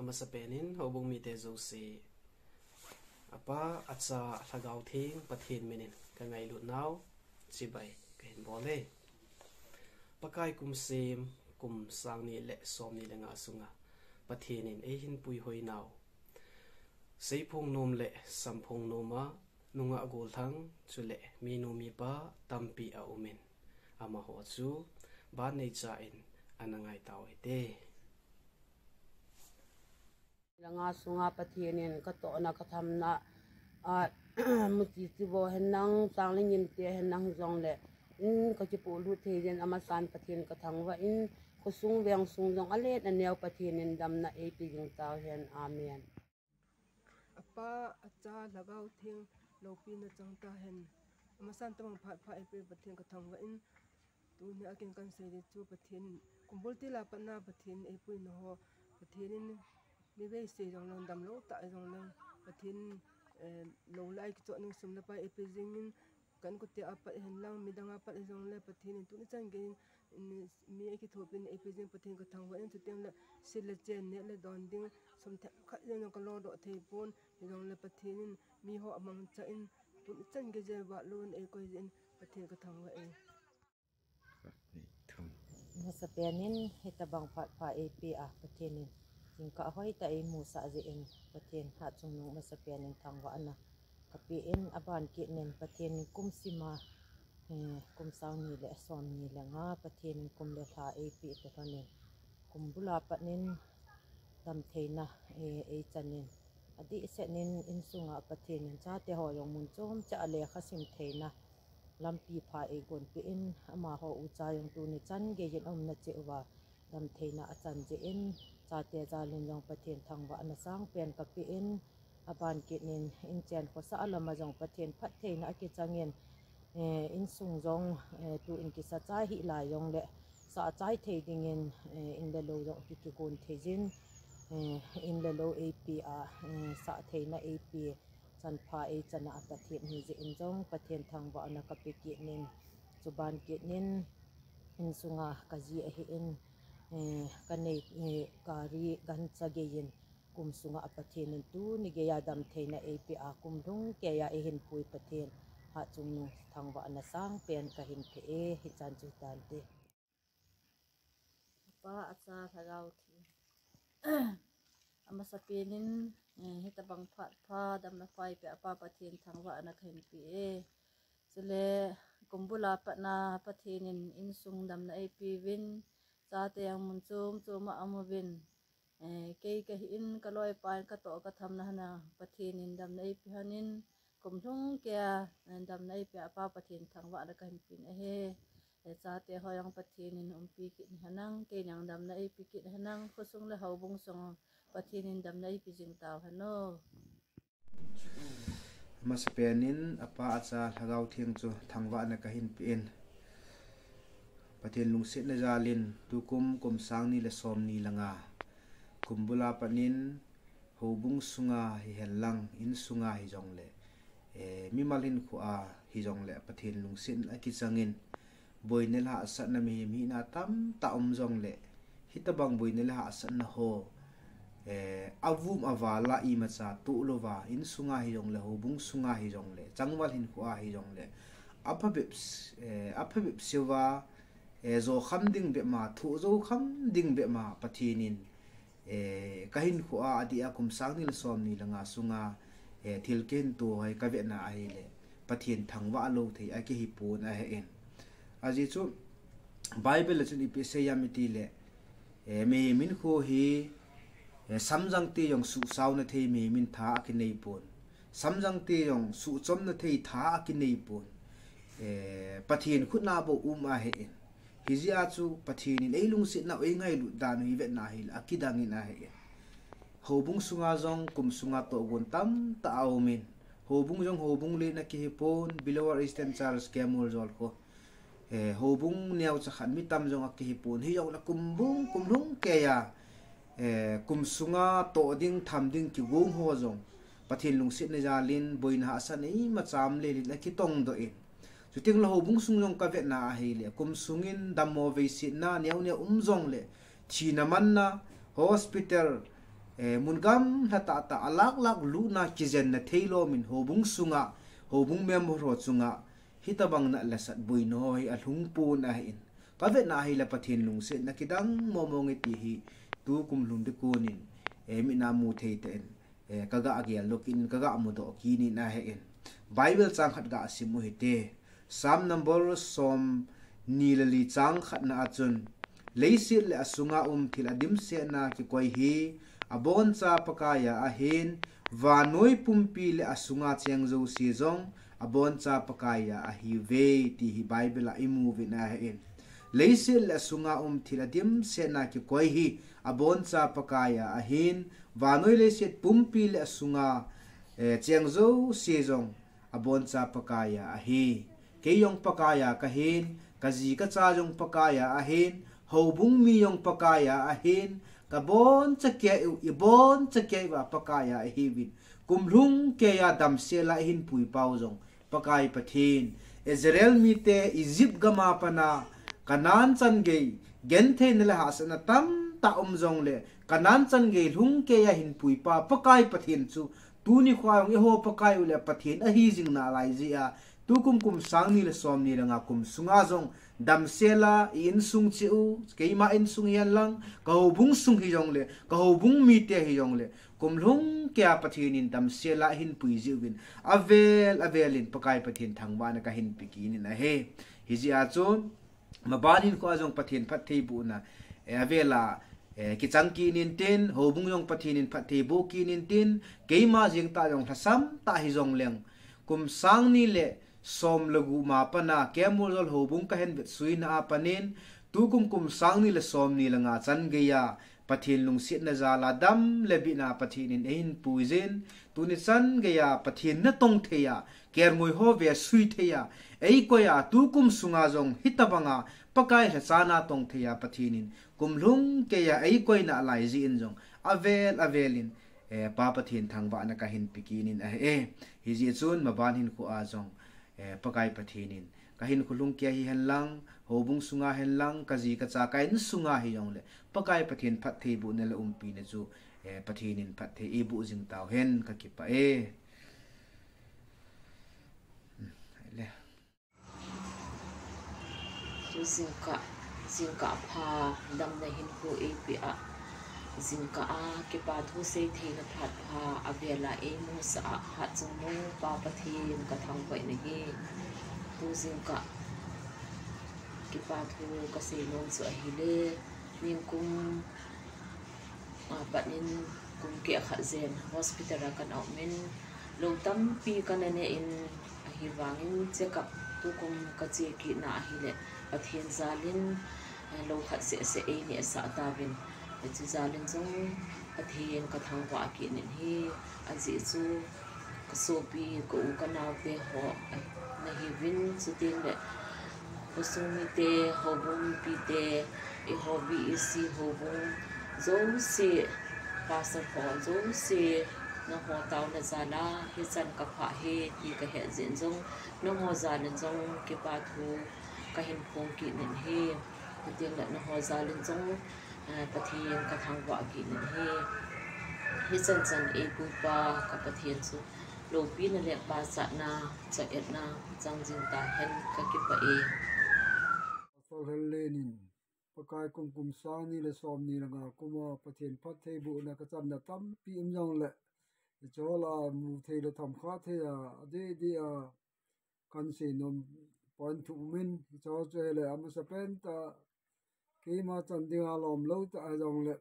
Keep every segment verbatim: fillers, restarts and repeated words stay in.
Masapen in houbung mite jouse, Apa, Acha, Lhagao Theng, Pathen min in ka ngailut nau chibai ka hin bol e. Pakai kum sem, kum sang ni le som ni le nga sunga Pathen in ei hin puihoi nau, seiphong nom le samphong nom a nungah gollhang chule minu mipa tampi a um in, amaho chu ban neicha in ana ngai tau hite. Langa sunga Pathen in ka tohna ka thamna a muchi chibo hen lang, chang le ngim te hen lang jong le, in ka kipolut thei jin, amasan Pathen ka thangvah in, khosung vengsung jong alen aneo Pathen in damna eipe jing tau hen. Amen. Apa, Acha, Lhagao Theng, loupina chang tahen. Amasan tabang phat pha eipe Pathen ka thangvah in, tuni a kin kan sei ding chu Pathen, kumbul tila patna Pathen eipuina ho, Pathen in mi veise jong lang, damlou tah jong lang, Pathen, eh, lou le ai kichoh ning sum le pai eipe jing in, kan kote a pat hen lang, midang a pat jong le Pathen in tuni chan gei in, in mi eikithopi in eipe jing Pathen ka thangvah in, chuteng le sil le chen, neh le don ding, sum themkhat jong ka lodoh thei pon, hijong le Pathen in miho amangcha in, tuni chan gei jeh a vatlou in eikoi jeh in Pathen ka thangvah e. Masapen in hitabang phat pha eipe a Pathen in jingkah hoitah eimusah jeh in Pathen hatchungnung masapen in thangvahna ka pe in, aban kit in Pathen in kum sima, eh, kum sang ni le som ni le nga Pathen in kum le lha eipe toh lhon in, kumbul a pat in damtheina, eh, eichan in, adehset in insunga Pathen in chate ho jong mun chom cheh a lekha sim theina lampi pha eigonpeh in, amaho ucha jong tuni chan gei in aumna cheh uva damtheina achan jeh in, chate jal in jong Pathen thangvahna sangpen ka pe in, aban kit in inchen khosah a lam a jong Pathen phattheina akichang in, eh, insung jong, eh, tu in kisa chai hih lai jong le sah chai thei ding in, eh, in le lou jong ki, kigon thei jin, eh, in le lou eipe a, eh, sah theina eipe, chanpha eichan a Pathen hi jeh in jong Pathen thangvahna ka pe kit in, chuban kit in insunga ka ji ahi in, eh, ka nei, eh, gari gancha gei in kum sunga Pathen in tuni gei a damtheina eipe a kum lhung kei a eihin pui Pathen hatchungnung thangvahna sangpen ka hin pe e, hichan chu tante. Apa, Acha, Lhagao Theng. Amasapen in, eh, hitabang phat pha damna pha eipe a Pa Pathen thangvahna ka hin pe e. Chule kumbul a patna Pathen in insung damna eipeuvin, chate jong mun chom chom a aum uvin, eh, kei kahi in ka loipa in ka toh ka thamna hana Pathen in damna eipe hon in, kum lhung kei a, eh, damna eipe a Pa Pathen thangvahna ka hin pe in ahi. Eh, chate ho jong Pathen in umpi kit hen lang, kei jong damna eipe kit hen lang, khosung le houbung sung Pathen in damna eipe jing tau hen o. Masapen in Apa, Acha, Lhagao Theng chu thangvahna ka hin pe in, Pathen lungsetna jal in tukum kum sang ni le som ni le nga kumbul a pat in houbung sunga hihen lang, insunga hijong le, eh, mimal hinkho a hijong le Pathen lungsetna akichang in, boina le hahsatna mihem hina tamtah um jong le, hitabang boina le hahsatna ho, eh, avum aval a imacha toh louva, insunga hijong le, houbung sunga hijong le, changval hinkho a hijong le, aphabep s-, eh, aphabep seuva, eh, jo kham ding bep ma, thoh jo kham ding bep ma, Pathen in, eh, ka hinkho a adeh a kum sang ni le som ni le nga sunga, eh, thil kihin to hoi ka vetna ahile, Pathen thangvah lou thei akihi pon ahi in. Ajeh chu Bible a chun ipi asei ham iti le, eh, mihem hinkho hi, eh, samjang te jong suhsao na thei mihem in tha akinei pon. Samjang te jong suhchom na thei tha akinei pon. Eh, Pathen khut na bou um ahi in. Hijeh a chu Pathen in eilungset nau, eingailut dan u hi vetna ahile akidang in ahi in. Houbung sunga jong kum sunga tohgon tamtah aum in. Houbung jong houbung len akihi pon, Believers Eastern Church Kemul Jol kho. Eh, houbung neocha khat mi tam jong akihi pon. Hijong le kum bung, kum lhung kei a, eh, kum sunga toh ding, tham ding kigong ho jong Pathen lungsetna jal in boina hahsatna imacha um lel in akitong doh in. Chuteng le houbung sung jong ka vetna ahile, kum sung in dammo veisetna neo neo um jong le, thina manna, hospital, eh, mun gamla tah tah a lak lak lutna kijenna theilou min houbung sunga, houbung member ho chunga, hitabang nat le sat boina ho hi alhung pon ahin. Ka vetna ahile Pathen lungsetna kidang momo nge ti hi tukum lhun ding konin, eh, mit a mu thei tah in, eh, ka ga gel doh kit in, ka ga mudoh kit in ahin. Bible chang khat ga sim u hite. Psalm number som ni le li chang khatna a chun, leiset le asunga um thil adimsetna kikoi hi, aboncha Pakaiya ahin, vannoi pumpi le asunga cheng jouse jong, aboncha Pakaiya ahiuve, ti hi Bible a imu uvin ahin. Leiset le asunga um thil adimsetna kikoi hi, aboncha Pakaiya ahin, vannoi leiset pumpi le asunga, eh, cheng jouse jong, aboncha Pakaiya ahi. Kei jong Pakaiya kahin, ka ji ka cha jong Pakaiya ahin, houbung mi jong Pakaiya ahin, ka boncha kei u, i boncha kei uva Pakaiya ahiuvin. Kum lhung keiya damsel a ihin puipau jong Pakai Pathen. Israel mite Egypt gam a pat a Canaan chan gei, gentheina le hahsatna tamtah um jongle, Canaan chan gei lhung keiya hinpuipa Pakai Pathen chu, tuni khoa jong eiho Pakai u le Pathen ahi jing nalai jeh a, tukum kum sang ni le som ni le nga kum sunga jong, damsel a i insung cheh u, keima insung hihen lang, ka houbung sung hijongle, ka houbung mite hijongle, kum lhung keiya Pathen in damsel a ahin pui jeh uvin, avel avel in Pakai Pathen thangvahna kahin pe kit in ahi. Hijeh a chu, maban hinkho a jong Pathen phattheibohna, eh, avel a, eh, kichang kit in tin, houbung jong Pathen in phattheiboh kit in tin, keima jeng tah jong lhasam tah hijongleng, kum sang ni le som le gup ma pat a, Kemul Jol houbung kahin vetsuina a pat in, tukum kum sang ni le som ni le nga chan geiya, Pathen lungsetna jal a dam le bitna Pathen in eihin puijin, tuni chan geiya Pathen natong theiya, kelngoi ho vesui theiya, eikoi a tukum sunga jong hitabanga Pakai lhacha natong theiya Pathen in kum lhung keiya eikoi nalai jeh in jong avel avel in, eh, Pa Pathen thangvahna kahin pe kit in ahi. Hijeh chun maban hinkho a jong, eh, Pakai Pathen in, ka hinkho lhung keiya hihen lang, houbung sunga hen lang, ka ji ka cha ka insunga hijongle, Pakai Pathen phattheibohna le umpina chu, eh, Pathen in phatthei eiboh jing tauhen, ka kipah e. Hmm, le. Tu jingkah, jingkah pha, damna hinkho eipeh a, jingkah a kipa thu seitheina phat pha, avel a eimusah a, Hatchungnung Pa Pathen kathangvah in ahi. Tu jingkah kipa thu kasei nom chu ahile, nikum a pat in kum keh khat jen hospital a kana um in, lou tampi kana neh in, ahivangin check up tukum kache kitna ahile, Pathen jal in, eh, lou khat seh seh einehsah tauvin, hiche jal in jong Pathen kathangvah kit in ahi. Ajeh chu, ka sopi, ka u, ka naote ho, eh, nahiuvin, chuteng le khosung mite, houbung mipite, eiho B E C houbung jouse, pastor ho jouse, nangho taona jal a hichan kaphah e ti kahet jeh in jong, nangho jal in jong kipa thu kahin phong kit in ahi. Chuteng le nangho jal in jong, eh, Pathen kathangvah kit in ahi. Hichan chan eipuipa ka Pathen chu loupina le pachatna, chang-etna chang jing tahen, kakipah e. Pastor Henlen in, Pakai kum kum sang ni le som ni le nga kum a Pathen phattheibohna kachanna tampi um jongle, hiche ho lah a mu thei le tham kha thei a, adeh deh a, kahin sei nom point thum um in, hiche ho chu ahile, amasapen tah, keima chan dinga lom lou tah hijongle,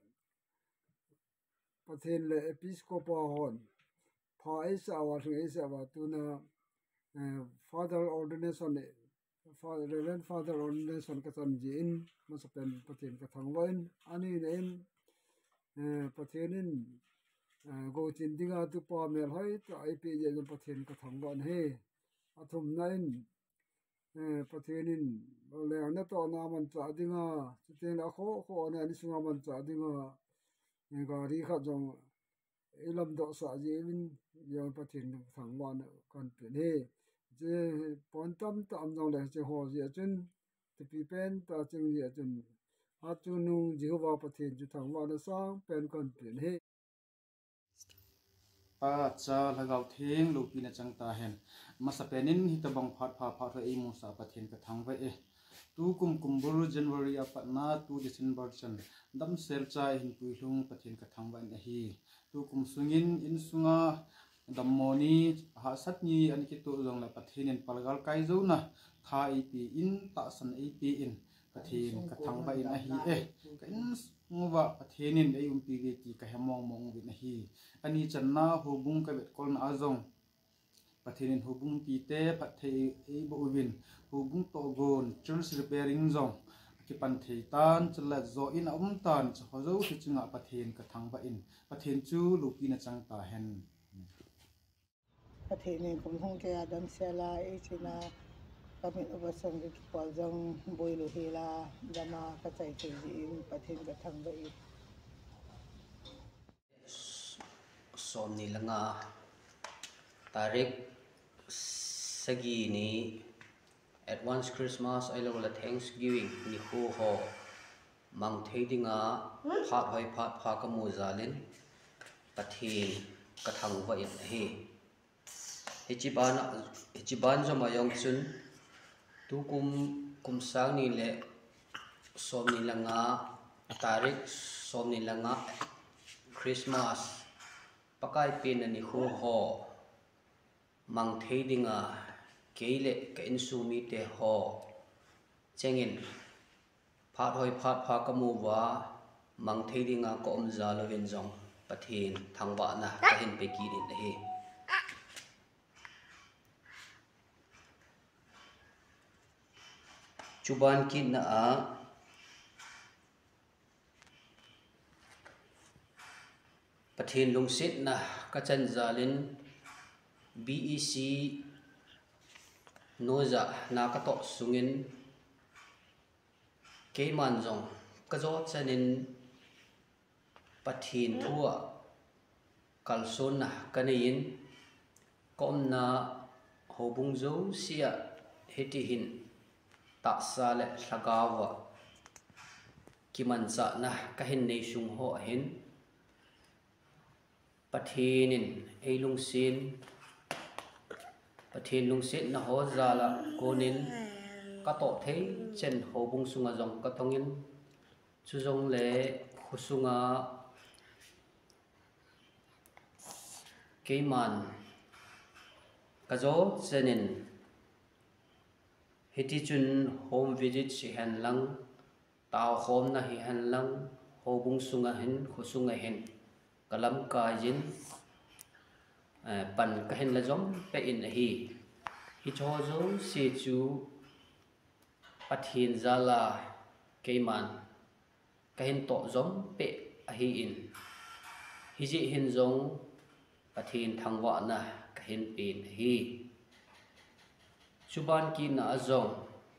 Pathen le Episcopal hon pha eisah uva, lhing eisah uva, tuna, eh, Father ordination, eh, Fa-, Reverend Father ordination kachan jeh in, amasapen Pathen kathangvah in, anina in, eh, Pathen in, eh, gouchin dinga tupa melhoi tah eipeh jeh in Pathen kathangvah in ahi. Athumna in, eh, Pathen in leng natohna manchah dinga, chuteng le akhoh khoh a insunga manchah dinga, eh, gari khat jong eilamdohsah jeh uvin, jong Pathen thangvahna kahin pe e. Hiche point tamtah um jongle hiche ho jeh a chun, thupi pen tah ching jeh a chun, Hatchungnung Jehovah Pathen chu thangvahna sangpen kahin pe e. Cha, Lhagao Theng loupina chang tahen. Masapen in hitabang phat pha phat hoi eimusah Pathen kathangvah e. Tukum kumbul January apatna tu December chan damsel cha eihin puilhung Pathen kathangvah in ahi. Tukum sungin insunga dammo ni, hahsat ni ana kitoh jongle Pathen in palgal kai jouna tha eipe in, tahsan eipe in, Pathen kathangvah in ahi e. Ka insung uva Pathen in eiumpi uve ti kahe mong mong uvin ahi. Ani channa houbung kavetkolna a jong Pathen in houbung kiti phatthei eiboh uvin, houbung tohgon, church repairing jong akipan thei tan, chule jo in aum tan, chuho jouse chunga Pathen kathangvah in, Pathen chu loupina chang tahen. Pathen in kum hung keiya damsel a eichena kamit uva sang kipol jong boilou hela dama kachai thei jeh in Pathen kathangvah e. Somni le nga, tarik sagi ni, advance Christmas ahiloule Thanksgiving nikho ho mang thei dinga phat hoi phat pha kamu jal in Pathen kathangvah in ahi. Hiche ban, hiche ban jom a jong chun tukum kum sang ni le somni le nga, tarik somni le nga, Christmas, Pakai penna nikho ho mang thei dinga kei le ka insung mite ho chengin phat hoi phat pha kamu uva, mang thei dinga kaum jal uvin jong Pathen thangvahna kahin pe kit in ahi. Chuban kitna a Pathen lungsetna kachan jal in B E C noiya na katoh sungin keiman jong kajo chan in Pathen thu a kalsonna kanei in, kaumna houbung jouse a hitihin tahsa le lhagao a kimanchahna kahin nei sung ho ahin, Pathen in eilungset, Pathen lungsetna ho jal a konin katoh thei chan houbung sunga jong katongin, chujongle khosunga keiman kajo chan in, hitichun home visit hihen lang, taokhomna hihen lang, houbung sunga hin, khosunga hin kalamkai in, eh, pan kahin la jom peh in ahi. Hicheho jouse chu Pathen jal a keiman kahin toh jom peh ahin, hijeh hin jong Pathen thangvahna kahin pen ahi. Chuban kitna a jong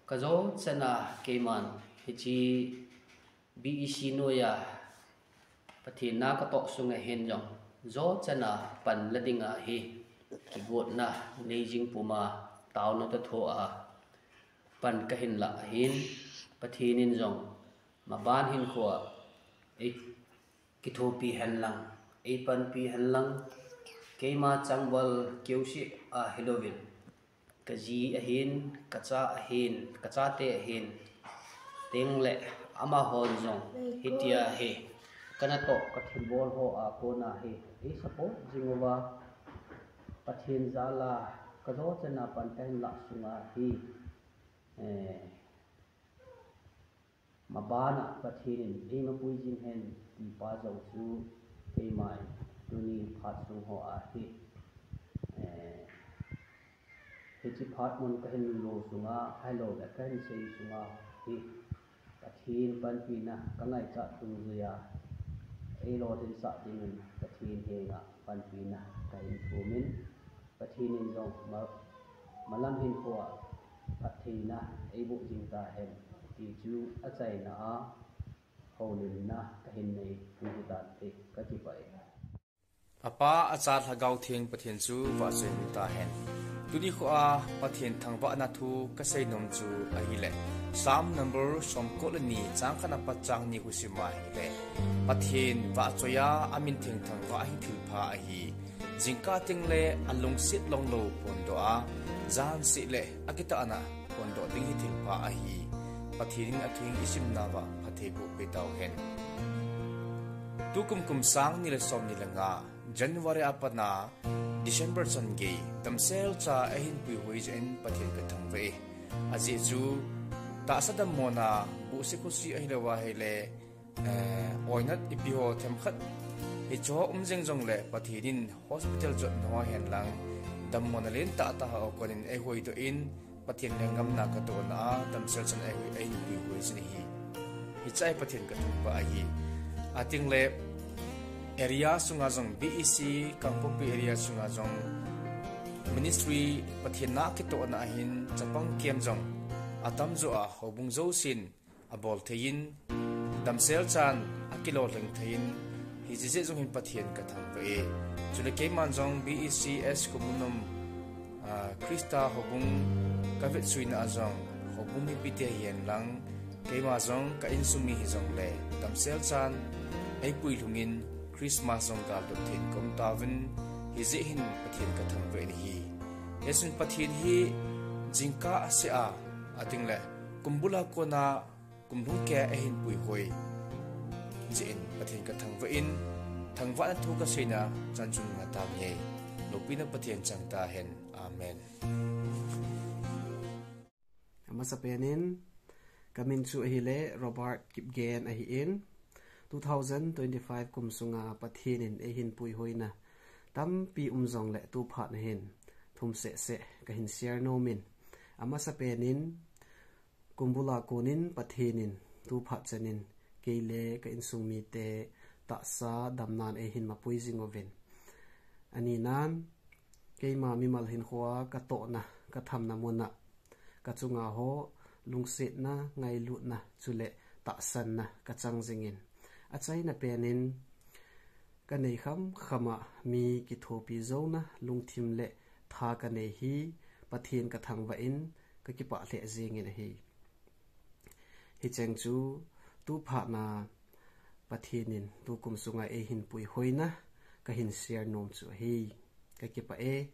kajo chan a keiman hiche B E C noiya Pathen na katoh sunga hin jong jo chan a pan la dinga hi kigotna nei jing puma taona toh thoa pan kahin lah ahin, Pathen in jong maban hinkhoa eikithopi hen lang, eipanpi hen lang, keima changval keuseh a hilouvin, kaji ahin, kacha ahin, kachate ahin, tengle amahon jong hitia hi kanatoh kathilbol hoa kona hi eisupport jing uva, Pathen jal a kajo chan a pan kahin lah sunga hi, eh, mabana Pathen in eimapui jing hen tipa jong chu keiman tuni phat sung hoa hi, eh, hiche phat mun kahin lo sunga, ahiloule kahin sei sunga hi Pathen panpina kangaichat dungjuiya eilolhinsah dingin Pathen henga panpina kahin thumin, Pathen in jong ma, malam hinkhoa phattheina eiboh jing tahen ti chu achaina a houlimna kahin nei u hitante, kakipah e. Apa, Acha, Lhagao Theng Pathen chu vahchoi tahen. Tuni khoa Pathen thangvahna thu kaseinom chu ahile Psalm number somko le ni chang khatna pat chang ni husim a ahile Pathen vahchoiya amin thengthang vah hi thilpha ahi. Jingkah tengle alungset longlou phondoh a, jan seh le akitahna phondoh ding hi thilpha ahi. Pathen in athu hing isimna uva phatthei boh peh tauhen. Tukum kum sang ni le som ni le nga, January a pat a December chan gei, damsel cha eihin puihoi jeh in Pathen kathangvah e. Ajeh chu, tahsa dammona, bohse khosi ahilou ahile, eh, oinat ipi ho themkhat hicheho um jeng jongle Pathen in hospital jotna ho hen lang, dammona lentah tah a kon in eihoidoh in, Pathen lenggam na katohna a damsel chan eihin puihoi jin ahi. Hiche a Pathen kathangvah ahi. Atengle area sunga jong B E C Kangpokpi area sunga jong ministry Pathen na kitohna ahin chapang kem jong atamjo a houbung jousen abol thei in, damsel chan akilolhing thei in, hiche jeh jong hin Pathen kathangvah e. Chule keiman jong B E C S Kumunum, ah, Christa houbung kavetsuina a jong, houbung mipite hihen lang, keima jong ka insung mi hijongle, damsel chan eipui lhungin Christmas jong gallut thei in kaum tauvin, hijeh hin Pathen kathangvah in ahi. Hichun Pathen hi jingkah seh a, atengle kumbul a kona kumlhung keiya eihin puihoi jeh in Pathen kathangvah in, thangvahna thu kaseina chan chun ngatange. Loupina Pathen chang tahen. Amen. Amasapen in, kamin chu ahile Robert Kipgen ahin, two thousand twenty-five kum sunga Pathen in eihin puihoina tampi um jongle tuphat na hin thum sehseh kahin share nom in. Amasapen in, kumbul a konin Pathen in tuphat chan in keile ka insung mite tahsa damnan eihin mapui jing uvin. Aninan, keima mimal hinkhoa katohna, kathamna muna, kachunga ho lungsetna, ngailutna, chule tahsanna kachang jingin. Achaina penin, kanei khamkhama mi kithopi jouna lungthim le tha kanei hi Pathen kathangvah in kakipah lheh jingin ahi. Hicheng chu tuphat na Pathen in tukum sunga eihin puihoina kahin share nom chu ahi. Kakipah e.